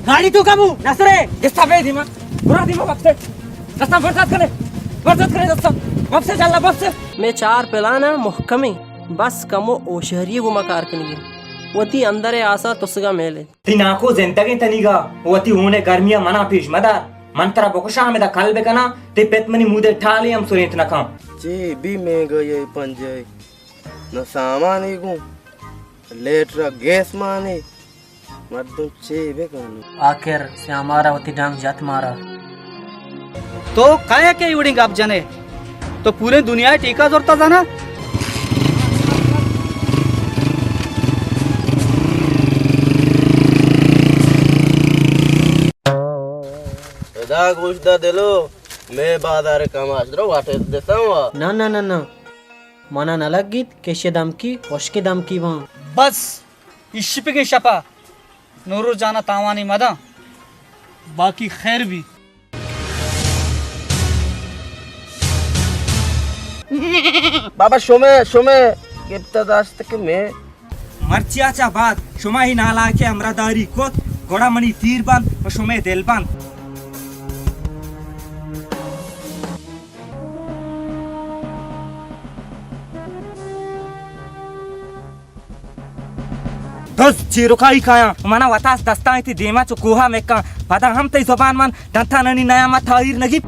گاڑی تو کمو نسرے۔ دستا بے دیما۔ برا دیما واپس۔ دستا برزاد کنے۔ برزاد کنے دستا۔ واپس چل واپس۔ میں چار پلانا محکمیں۔ بس کمو ہوشیاری گوما کار کنگی۔ وتی اندر آسا تسگا میلے۔ تی ناکو زندگیں تنیگا وتی ہونے گرمیا منا پیش مدار۔ من ترا بکشاں ہمدا کل بکناں، تی پت منی مودے ٹالے ہم سرینت نکاں۔ چی بی مہنگائی پنجائی۔ نہ سامانے گوں، لیٹر گیس مانے، مردم چے بکن؟ آخر سیامارا وتی ڈنگ جت مارا۔ تو کئے کہ ایوڑیں گپ جنے؟ تو پورے دنیا ٹیکا زورتا زانا؟ ادا گوش دا دلو، میں بازار کماش درو واٹے دساں وا۔ نہ، نہ، نہ، نہ۔ منا نہ لگیت کہ اشی دمکی ہشکیں دمکی باں۔ بس، ای شپگیں شپا نورو جانا تاوانی مداں، باقی خیر بی۔ بابا شمے، شمے گپتا داشت کہ میں۔ مرچیا چہ بعد شما ای نالاکے ہمراہداری کت، گڑا منی تیر بند و شمے دل بند۔ دز چیرکائی کایاں، منا وتاس دستاں تی دیما چو کوہا مکاں، پدا ہم تئی زبان من دنتانانی نیاما تاہیر نگیپ۔